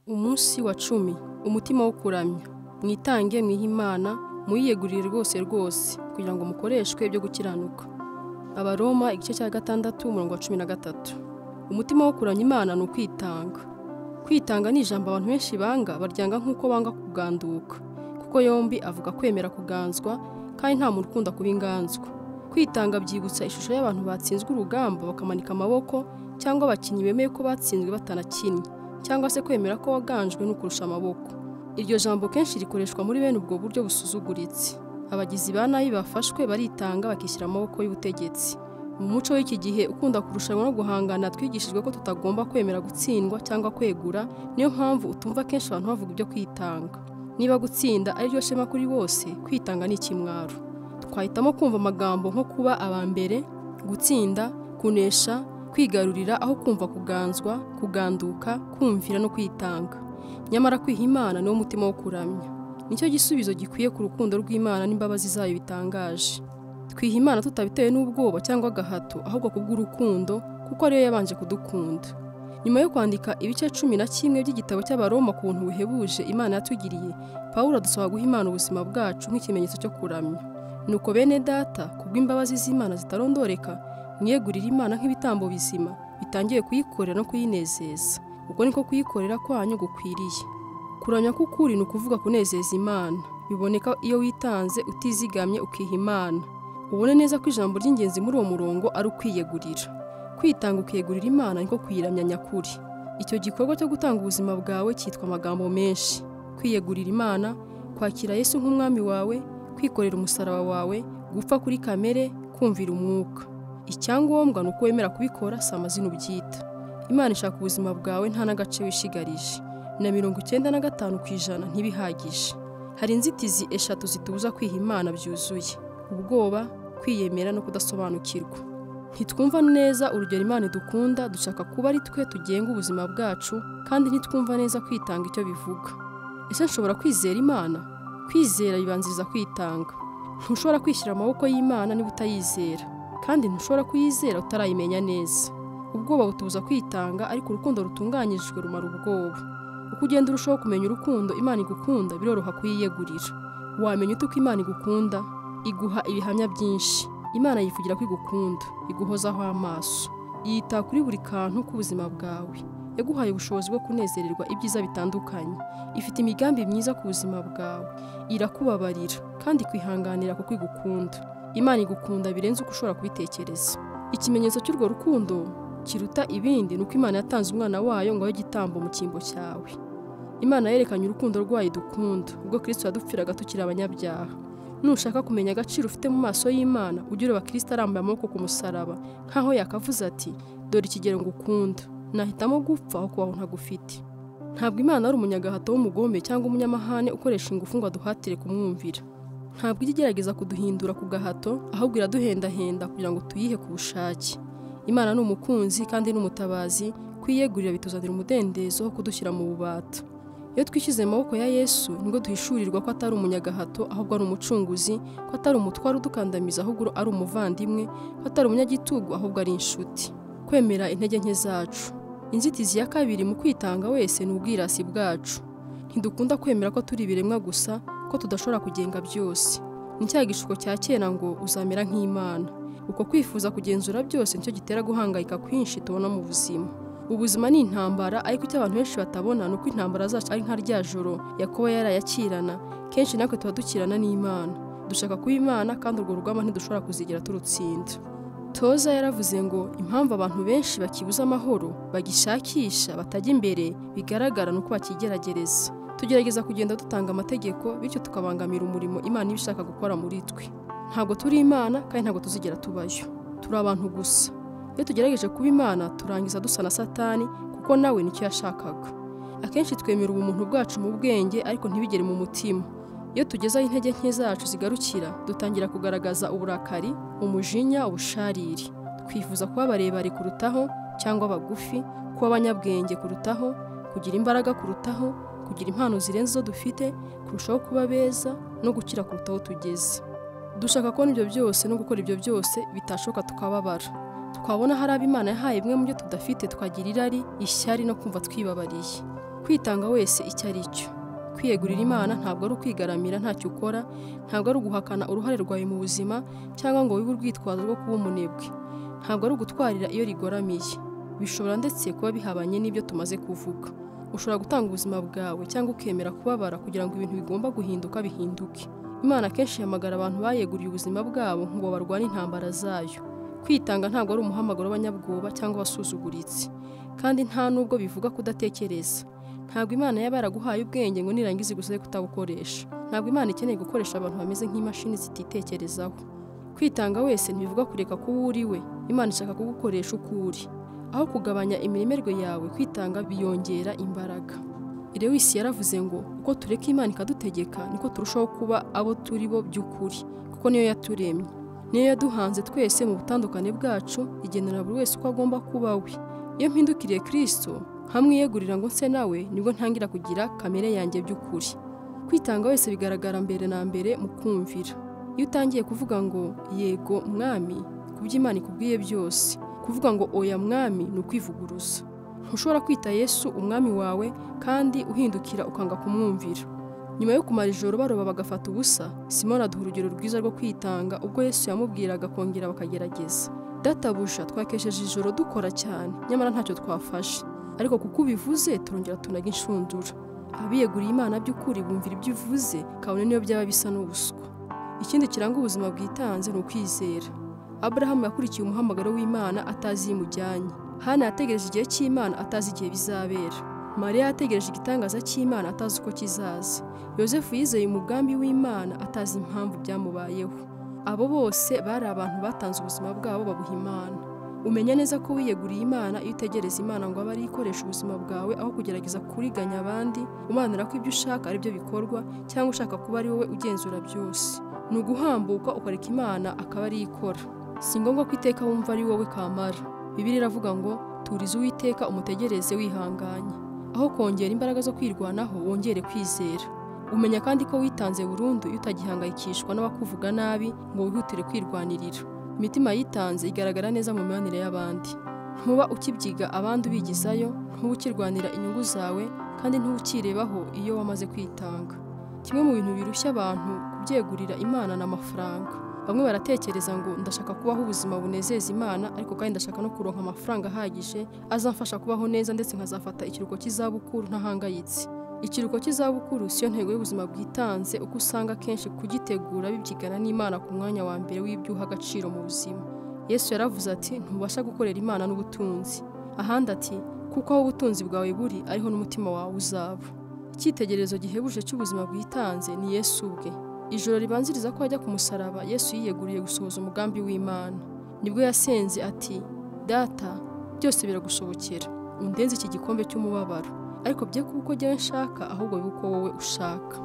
Umunsi wa 10 umutima wo kuramya. Mwitange mwihe Imana, muyiyegurire rwose rwose kugira ngo mukoreshwe ibyo gukiranuka. Abaroma igice cya 6 umurongo wa 13. Umutima wo kuramya Imana ni ukwitanga. Kwitanga ni ijambo abantu benshi banga, baryanga nkuko banga kuganduka, kuko yombi avuga kwemera kuganzwa, kandi nta muntu ukunda kuba inganzwa. Kwitanga byibutsa ishusho y'abantu batsinzwe urugamba bakamanika amaboko, cyangwa abakinnyi bemeye ko batsinzwe batanakinnye, cyangwa se kwemera ko waganjwe no kurusha amaboko. Iryo jambo kenshi rikoreshwa muri bene ubwo buryo busuzuguritse. Abagizi ba nabi bafashwe baritanga bakishyira amaboko y'ubutegetsi. Mu muco w'iki gihe ukunda kurushanwa no guhangana, twigishijwe ko tutagomba kwemera gutsindwa cyangwa kwegura. Niyo mpamvu utumva kenshi abantu bavuga ibyo kwitanga. Niba gutsinda ari ryo shema kuri bose, kwitanga ni ikimwaro. Twahitamo kumva amagambo nko kuba aba mbere, gutsinda, kunesha, kwigarurira, aho kumva kuganzwa, kuganduka, kumvira no kwitanga. Nyamara kwiha Imana niwo mutima wo kuramya. Nicyo gisubizo gikwiye ku rukundo rw'Imana n'imbabazi zayo bitangaje. Twiha Imana tutabitewe n'ubwoba cyangwa agahato, ahubwo kubw'urukundo, kuko ariyo yabanje kudukunda. Nyuma yo kwandika ibice 11 by'igitabo cy'Abaroma ku buntu buhebuje Imana yatugiriye, Pawulo adusaba guha Imana ubuzima bwacu nk'ikimenyetso cyo kuramya. Nuko bene data, kubw'imbabazi z'Imana zitarondoreka, mwiyegurire Imana nk'ibitambo bizima, bitangiye kuyikorera no kuyinezeza. Uko niko kuyikorera kwanyu gukwiriye. Kuramya k'ukuri ni ukuvuga kunezeza Imana. Biboneka iyo witanze utizigamye ukiha Imana. Ubone neza ko ijambo ry'ingenzi muri uwo murongo ari ukwiyegurira. Kwitanga ukiyegurira Imana niko kuyiramya nyakuri. Icyo gikorwa cyo gutanga ubuzima bwawe cyitwa amagambo menshi: kwiyegurira Imana, kwakira Yesu nk'umwami wawe, kwikorera umusaraba wawe, gupfa kuri kamere, kumvira umwuka. Icyangombwa ni uko wemera kubikora, si amazina ubyita. Imana ishaka ubuzima bwawe nta n'agace wishigarije. Na 95% ntibihagije. Hari inzitizi 3 zitubuza kwiha Imana byuzuye: ubwoba, kwiyemera no kudasobanukirwa. Ntitwumva neza urugero Imana idukunda, dushaka kuba ari twe tugenga ubuzima bwacu, kandi ntitwumva neza kwitanga icyo bivuga. Ese nshobora kwizera Imana? Kwizera bibanziriza kwitanga. Ntushobora kwishyira amaboko y'Imana niba utayizera, kandi ntushobora kuyizera utarayimenya neza. Ubwoba butubuza kwitanga, ariko urukundo rutunganyijwe rumara ubwoba. Uko ugenda urushaho kumenya urukundo Imana igukunda, biroroha kuyiyegurira. Wamenya ute uko Imana igukunda? Iguha ibihamya byinshi. Imana yivugira ko igukunda, iguhozaho amaso, yita kuri buri kantu k'ubuzima bwawe. Yaguhaye ubushobozi bwo kunezererwa ibyiza bitandukanye. Ifite imigambi myiza ku buzima bwawe. Irakubabarira kandi ikwihanganira kuko igukunda. Imana igukunda birenze uko ushobora kubitekereza. Ikimenyetso cy'urwo rukundo kiruta ibindi ni uko Imana yatanze umwana wayo ngo abe igitambo mu cyimbo cyawe. Imana yerekanye urukundo rwayo idukunda ubwo Kristo yadupfiraga tukiri abanyabyaha. Nushaka kumenya agaciro ufite mu maso y'Imana, ujye ureba Kristo arambuye amaboko ku musaraba, nkaho yakavuze ati: dore ikigero ngukunda, nahitamo gupfa aho kubaho ntagufite. Ntabwo Imana ari umunyagahato w'umugome cyangwa umunyamahane ukoresha ingufu ngo aduhatire kumwumvira. Ntabwo ijya igerageza kuduhindura ku gahato, ahubwo iraduhendahenda kugira ngo tuyihe ku bushake. Imana ni umukunzi kandi ni umutabazi, kwiyegurira bituzanira umudendezo wo kudushyira mu bubata. Iyo twishyize mu maboko ya Yesu, nibwo duhishurirwa ko atari umunyagahato ahubwo ari umucunguzi, ko atari umutwaro udukandamiza ahubwo ari umuvandimwe, ko atari umunyagitugu ahubwo ari inshuti. Kwemera intege nke zacu. Inzitizi ya 2 mu kwitanga wese ni ubwirasi bwacu. Ntidukunda kwemera ko turi ibiremwa gusa, ko tudashobora kugenga byose. Ni cya gishuko cya kera ngo uzamera nk'Imana. Uko kwifuza kugenzura byose nicyo gitera guhangayika kwinshi tubona mu buzima. Ubuzima ni intambara, ariko icyo abantu benshi batabona ni uko intambara zacu ari nka rya joro Yakobo yarayakirana. Kenshi natwe tuba dukirana n'Imana. Dushaka kuba Imana, kandi urwo rugamba ntidushobora kuzigera turutsinda. Toza yaravuze ngo impamvu abantu benshi bakibuza amahoro, bagishakisha, batajya imbere, bigaragara nuko bakigeragereza. Tugerageza kugenda dutanga amategeko, bityo tukabangamira umurimo Imana iba ishaka gukora muri twe. Ntabwo turi Imana kandi ntabwo tuzigera tubayo. Turi abantu gusa. Iyo tugerageje kuba Imana, turangiza dusa na Satani, kuko nawe nicyo yashakaga. Akenshi twemera ubumuntu bwacu mu bwenge, ariko ntibigere mu mutima. Iyo tugeze aho intege nke zacu zigarukira, dutangira kugaragaza uburakari, umujinya, ubushariri. Twifuza kuba barebare kurutaho cyangwa bagufi, kuba abanyabwenge kurutaho, kugira imbaraga kurutaho, kugira impano zirenze izo dufite, kurushaho kuba beza no gukira kurutaho tugeze. Dushaka kubona ibyo byose no gukora ibyo byose bitashoboka tukababara. Twabona hari abo Imana yahaye bimwe mu byo tudafite, tukagira irari, ishyari no kumva twibabariye. Kwitanga wese icyo ari cyo. Kwiyegurira Imana ntabwo ari ukwigaramira ntacyo ukora, ntabwo ari uguhakana uruhare rwawe mu buzima cyangwa ngo wibe urwitwazo rwo kuba umunebwe. Ntabwo ari ugutwarira iyo rigoramiye. Bishobora ndetse kuba bihabanye n'ibyo tumaze kuvuga. Ushobora gutanga ubuzima bwawe cyangwa ukemera kubabara kugira ngo ibintu bigomba guhinduka bihinduke. Imana akenshi ihamagara abantu bayeguriye ubuzima bwabo ngo barwane intambara zayo. Kwitanga ntabwo ari umuhamagaro w'abanyabwoba cyangwa abasuzuguritse. Kandi nta nubwo bivuga kudatekereza. Ntabwo Imana yaba yaraguhaye ubwenge ngo nirangize gusa kutabukoresha. Ntabwo Imana ikeneye gukoresha abantu bameze nk'imashini zititekerezaho. Kwitanga wese ntibivuga kureka kuba uri we. Imana ishaka kugukoresha uko uri. Aho kugabanya imiremerwe yawe, kwitanga biyongera imbaraga. Lewis yaravuze ngo uko tureka Imana ikadutegeka niko turushaho kuba abo turi bo by'ukuri, kuko niyo yaturemye. Niyo yaduhanze twese mu butandukane bwacu, igenera buri wese uko agomba kuba we. Iyo mpindukiriye Kristo, nkamwiyegurira ngo nse nawe, nibwo ntangira kugira kamere yanjye by'ukuri. Kwitanga wese bigaragara mbere na mbere mu kumvira. Iyo utangiye kuvuga ngo yego mwami ku byo Imana ikubwiye byose, kuvuga ngo oya mwami ni ukwivuguruza. Ntushobora kwita Yesu umwami wawe kandi uhindukira ukanga kumwumvira. Nyuma yo kumara ijoro baroba bagafata ubusa, Simoni aduha urugero rwiza rwo kwitanga ubwo Yesu yamubwiraga kongera bakagerageza. Databuja, twakesheje ijoro dukora cyane, nyamara ntacyo twafashe. Ariko kuko ubivuze turongera tunaga inshundura. Abiyeguriye Imana by'ukuri bumvira ibyo uvuze, kabone niyo byaba bisa n'ubuswa. Ikindi kiranga ubuzima bwitanze ni ukwizera. Aburahamu yakurikiye umuhamagaro w'Imana atazi imujyanye. Hana yategereje igihe cy'Imana atazi igihe bizabera. Mariya yategereje igitangaza cy'Imana atazi uko kizaza. Yozefu yizeye umugambi w'Imana atazi impamvu byamubayeho. Abo bose bari abantu batanze ubuzima bwabo babuha Imana. Umenya neza ko wiyeguriye Imana iyo utegereza Imana ngo abe ari ikoresha ubuzima bwawe aho kugerageza kuriganya abandi, umanira ko ibyo ushaka ari byo bikorwa cyangwa ushaka kuba ari wowe ugenzura byose. Ni uguhambuka ukareka Imana akaba ari ikora. Si ngombwa ko iteka wumva ari wowe kamara. Bibiliya iravuga ngo turize Uwiteka umutegereze wihanganye. Aho kongera imbaraga zo kwirwanaho wongere kwizera. Umenya kandi ko witanze burundu iyo utagihangayikishwa n'abakuvuga nabi ngo wihutire kwirwanirira. Imitima yitanze igaragara neza mu mibanire y'abandi. Ntuba ukibyiga abandi ubigizayo, ntuba ukirwanira inyungu zawe kandi ntuba ukirebaho iyo wamaze kwitanga. Kimwe mu bintu birushya abantu kubyegurira Imana ni amafaranga. Bamwe baratekereza ngo ndashaka kubaho ubuzima bunezeza Imana, ariko kandi ndashaka no kuronka amafaranga ahagije azamfasha kubaho neza ndetse nkazafata ikiruhuko cy'izabukuru ntahangayitse. Ikiruhuko cy'izabukuru siyo ntego y'ubuzima bwitanze, uko usanga akenshi kugitegura bibyigana n'Imana ku mwanya wa mbere w'ibyo uha agaciro mu buzima. Yesu yaravuze ati ntubasha gukorera Imana n'ubutunzi. Ahandi ati kuko aho ubutunzi bwawe buri ariho n'umutima wawe uzaba. Icyitegererezo gihebuje cy'ubuzima bwitanze ni Yesu ubwe. Ijoro ribanziriza ko ajya ku musaraba, Yesu yiyeguriye gusohoza umugambi w'Imana. Nibwo yasenze ati Data, byose biragushobokera, undenze iki gikombe cy'umubabaro, ariko bye kuba uko jyewe nshaka, ahubwo bibe uko wowe ushaka.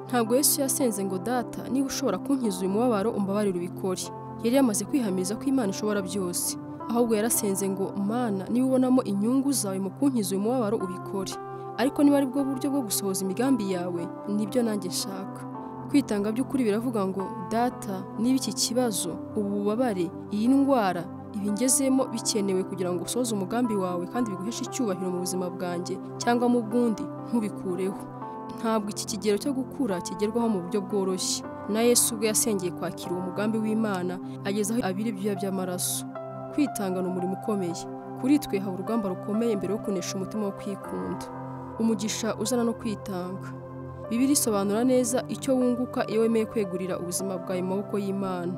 Ntabwo Yesu yasenze ngo Data, niba ushobora kunkiza uyu mubabaro umbabarire ubikore. Yari yamaze kwihamiza ko Imana ishobora byose. Ahubwo yarasenze ngo Mana, niba ubonamo inyungu zawe mu kunkiza uyu mubabaro ubikore, ariko niba ari bwo buryo bwo gusohoza imigambi yawe, nibyo nanjye nshaka. Kwitanga by'ukuri biravuga ngo Data, niba iki kibazo, ubu bubabare, iyi ndwara, ibingezemo bikenewe kugira ngo usohoze umugambi wawe kandi biguheshe icyubahiro mu buzima bwanjye cyangwa mu bwundi, ntubikureho. Ntabwo iki kigero cyo gukura kigerwaho mu buryo bworoshye. Na Yesu ubwe yasengeye kwakira uwo mugambi w'Imana ageza aho abira ibyuya by'amaraso. Kwitanga ni umurimo ukomeye. Kuri twe haba urugamba rukomeye mbere yo kunesha umutima wo kwikunda. Umugisha uzana no kwitanga. Bibiliya isobanura neza icyo wunguka iyo wemeye kwegurira ubuzima bwawe mu maboko y'Imana.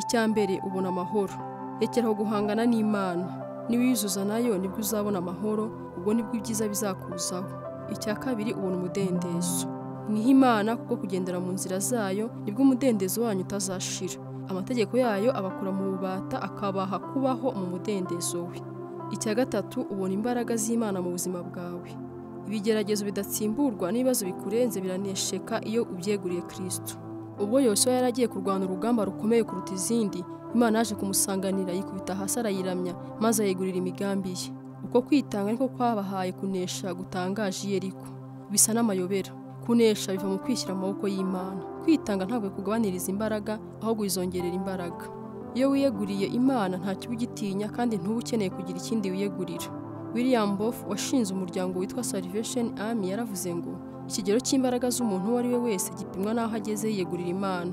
Icya mbere, ubona amahoro. Rekeraho guhangana n'Imana. Niwiyuzuza nayo nibwo uzabona amahoro, ubwo nibwo ibyiza bizakuzaho. Icya kabiri, ubona umudendezo. Mwihe Imana kuko kugendera mu nzira zayo nibwo umudendezo wanyu utazashira. Amategeko yayo abakura mu bubata akabaha kubaho mu mudendezo we. Icya gatatu, ubona imbaraga z'Imana mu buzima bwawe. Ibigeragezo bidatsimburwa n'ibibazo bikurenze biranesheka iyo ubyeguriye Kristo. Ubwo Yosuwa yari agiye kurwana urugamba rukomeye kuruta izindi, Imana yaje kumusanganira yikubita hasi arayiramya, maze ayegurira imigambi ye. Uko kwitanga niko kwabahaye kunesha gutangaje i Yeriko. Bisa n'amayobera. Kunesha biva mu kwishyira mu maboko y'Imana. Kwitanga ntabwo bikugabaniriza imbaraga, ahubwo bizongerera imbaraga. Iyo wiyeguriye Imana ntacyo uba ugitinya kandi ntuba ukeneye kugira ikindi wiyegurira. William Boff washinze umuryango witwa Salvation Army yaravuze ngo ikigero cy'imbaraga z'umuntu uwo ari we wese gipimwa n'aho ageze yiyegurira Imana.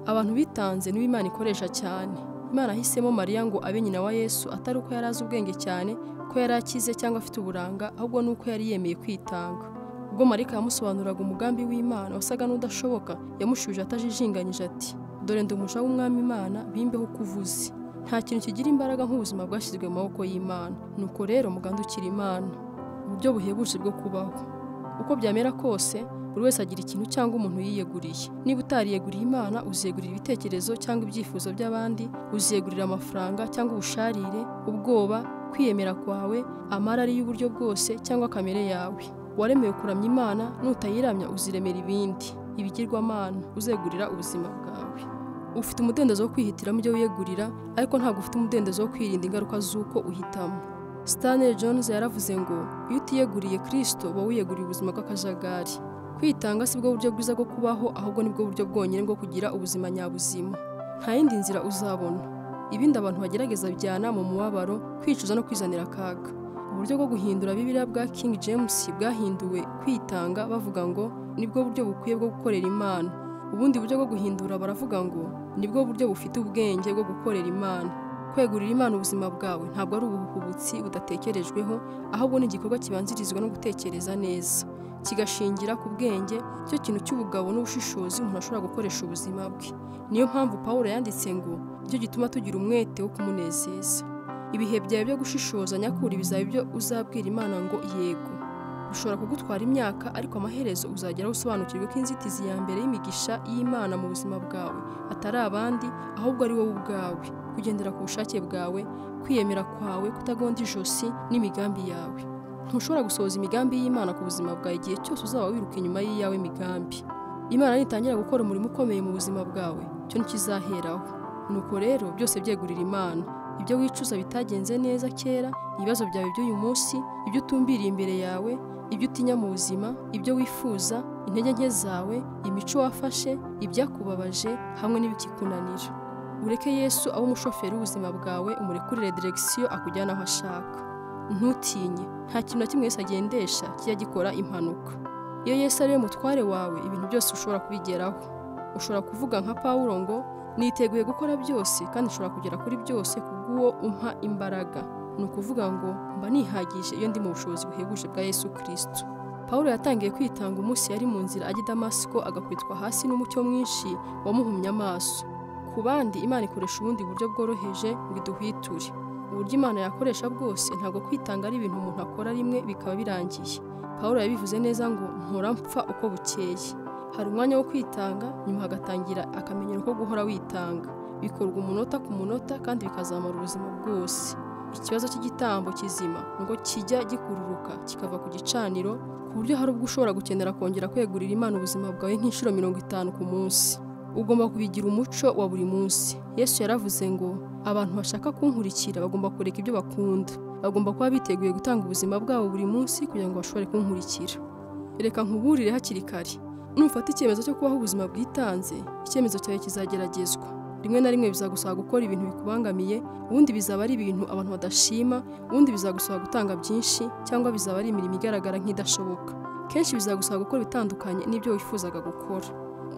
Abantu bitanze nibo Imana ikoresha cyane. Imana ahisemo Mariya ngo abe nyina wa Yesu atari uko yari azi ubwenge cyane, ko yari akize cyangwa afite uburanga, ahubwo nuko yari yemeye kwitanga. Ubwo Marika yamusobanuraga umugambi w'Imana wasaga n'udashoboka, yamushubije atajijinganyije ati: "Dore ndi umuja w'Umwami Imana, bimbeho uko uvuze." Nta kintu kigira imbaraga nk'ubuzima bwashyizwe mu maboko y'Imana. Nuko rero mugandukire Imana. Uburyo buhebuje bwo kubaho. Uko byamera kose, buri wese agira ikintu cyangwa umuntu yiyeguriye. Niba utariyeguriye Imana, uziyegurira ibitekerezo cyangwa ibyifuzo by'abandi, uziyegurira amafaranga cyangwa ubusharire, ubwoba, kwiyemera kwawe, amarari y'uburyo bwose cyangwa kamere yawe. Waremewe kuramya Imana, nutayiramya uziremera ibindi, ibigirwamana, uzegurira ubuzima bwawe. Ufite umudendezo wo kwihitiramo ibyo wiyegurira, ariko ntabwo ufite umudendezo wo kwirinda ingaruka z'uko uhitamo. Stanley Jones yaravuze ngo iyo utiyeguriye Kristo uba wiyeguriye ubuzima bw'akajagari. Kwitanga si bwo buryo bwiza bwo kubaho, ahubwo nibwo buryo bwonyine bwo kugira ubuzima nyabuzima. Nta yindi nzira uzabona. Ibindi abantu bagerageza bijyana mu mubabaro, kwicuza no kwizanira akaga. Uburyo bwo guhindura Bibiliya bwa King James bwahinduwe kwitanga bavuga ngo nibwo buryo bukwiye bwo gukorera Imana. Ubundi buryo bwo guhindura baravuga ngo nibwo buryo bufite ubwenge bwo gukorera Imana. Kwegurira Imana ubuzima bwawe ntabwo ari ubuhubutsi budatekerejweho, ahubwo ni igikorwa kibanzirizwa no gutekereza neza, kigashingira ku bwenge, cyo kintu cy'ubugabo n'ubushishozi umuntu ashobora gukoresha ubuzima bwe. Niyo mpamvu Pawulo yanditse ngo nicyo gituma tugira umwete wo kumunezeza. Ibihe byawe byo gushishoza nyakuri bizaba ibyo uzabwira Imana ngo yego. Bishobora kugutwara imyaka, ariko amaherezo uzagera aho usobanukirwe ko inzitizi ya mbere y'imigisha y'Imana mu buzima bwawe atari abandi, ahubwo ari wowe ubwawe, kugendera ku bushake bwawe, kwiyemera kwawe, kutagonda ijosi n'imigambi yawe. Ntushobora gusohoza imigambi y'Imana ku buzima bwawe igihe cyose uzaba wiruka inyuma y'iyawe migambi. Imana nitangira gukora umurimo ukomeye mu buzima bwawe, cyo ntikizaheraho. Nuko rero byose byegurira Imana. Ibyo wicuza bitagenze neza kera, ibibazo byawe by'uyu munsi, ibyo utumbiriye imbere yawe, ibyo utinya mu buzima, ibyo wifuza, intege nke zawe, imico wafashe, ibyakubabaje hamwe n'ibikikunanira. Ureke Yesu abe umushoferi w'ubuzima bwawe, umurekurire direkisiyo akujyana aho ashaka. Ntutinye, nta kintu na kimwe Yesu agendesha kijya gikora impanuka. Iyo Yesu ari we mutware wawe, ibintu byose ushobora kubigeraho. Ushobora kuvuga nka Pawulo ngo niteguye gukora byose kandi nshobora kugera kuri byose kubw'uwo umpa imbaraga. Ni ukuvuga ngo mba nihagije iyo ndi mu bushobozi buhebuje bwa Yesu Kristo. Pawulo yatangiye kwitanga umunsi yari mu nzira ajya i Damasiko, agakwitwa hasi n'umucyo mwinshi wamuhumye amaso. Ku bandi Imana ikoresha ubundi buryo bworoheje ngo iduhwiture. Uburyo Imana yakoresha bwose, ntabwo kwitanga ari ibintu umuntu akora rimwe bikaba birangiye. Pawulo yabivuze neza ngo mpora mpfa uko bukeye. Hari umwanya wo kwitanga, nyuma hagatangira akamenyero ko guhora witanga. Bikorwa umunota ku munota kandi bikazamara ubuzima bwose. Ikibazo cy'igitambo kizima ngo kijya gikururuka kikava ku gicaniro, ku buryo hari ubwo ushobora gukenera kongera kwegurira Imana ubuzima bwawe nk'inshuro 50 ku munsi. Ugomba kubigira umuco wa buri munsi. Yesu yaravuze ngo abantu bashaka kunkurikira bagomba kureka ibyo bakunda. Bagomba kuba biteguye gutanga ubuzima bwabo buri munsi kugira ngo bashobore kunkurikira. Reka nkuburire hakiri kare. Nufata icyemezo cyo kubaho ubuzima bwitanze, icyemezo cyawe kizageragezwa. Rimwe na rimwe bizagusaba gukora ibintu bikubangamiye, ubundi bizaba ari ibintu abantu badashima, ubundi bizagusaba gutanga byinshi, cyangwa bizaba ari imirimo igaragara nk'idashoboka. Kenshi bizagusaba gukora ibitandukanye n'ibyo wifuzaga gukora.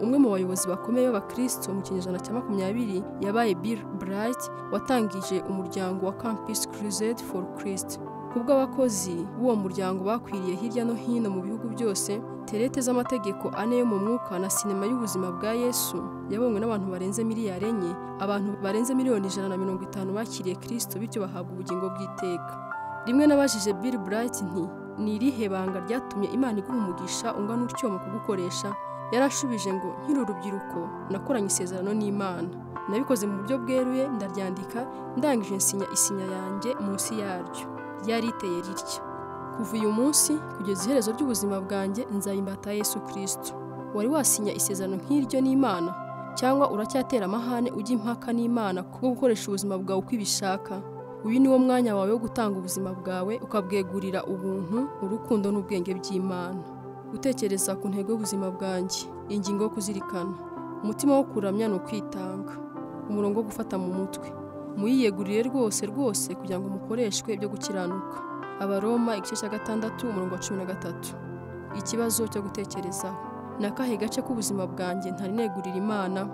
Umwe mu bayobozi bakomeye b'Abakristo mu kinyejana cya 20 yabaye Bill Bright, watangije umuryango wa Campus Crusade for Christ. Kubwo abakozi b'uwo muryango bakwiriye hirya no hino mu bihugu byose, terete z'amategeko 4 yo mu mwuka na sinema y'ubuzima bwa Yesu yabonywe n'abantu barenze miliyari 4, abantu barenze miliyoni 150 bakiriye Kristo, bityo bahabwa ubugingo bw'iteka. Rimwe nabajije Bill Bright nti ni irihe banga ryatumye Imana iguha umugisha ungana utyo mu kugukoresha? Yarashubije ngo nkiri urubyiruko nakoranye isezerano n'Imana. Nabikoze mu buryo bweruye, ndaryandika, ndangije nsinya isinya yanjye munsi yaryo. Ryari riteye ritya: kuva uyu munsi kugeza iherezo ry'ubuzima bwanjye nzayimbata Yesu Kristo. Wari wasinya isezerano nk'iryo n'Imana? Cyangwa uracyatera amahane ujya impaka n'Imana kubwo gukoresha ubuzima bwawe uko ibishaka? Uyu ni wo mwanya wawe wo gutanga ubuzima bwawe ukabwegurira ubuntu, urukundo n'ubwenge by'Imana. Gutekereza ku ntego y'ubuzima bwanjye, ingingo yo kuzirikana. Umutima wo kuramya ni ukwitanga. Umurongo wo gufata mu mutwe. Muyiyegurire rwose rwose kugira ngo mukoreshwe ibyo gukiranuka. Abaroma igice cya 6 umurongo wa 13. Ikibazo cyo gutekerezaho: ni akahe gace k'ubuzima bwanjye ntari negurira Imana?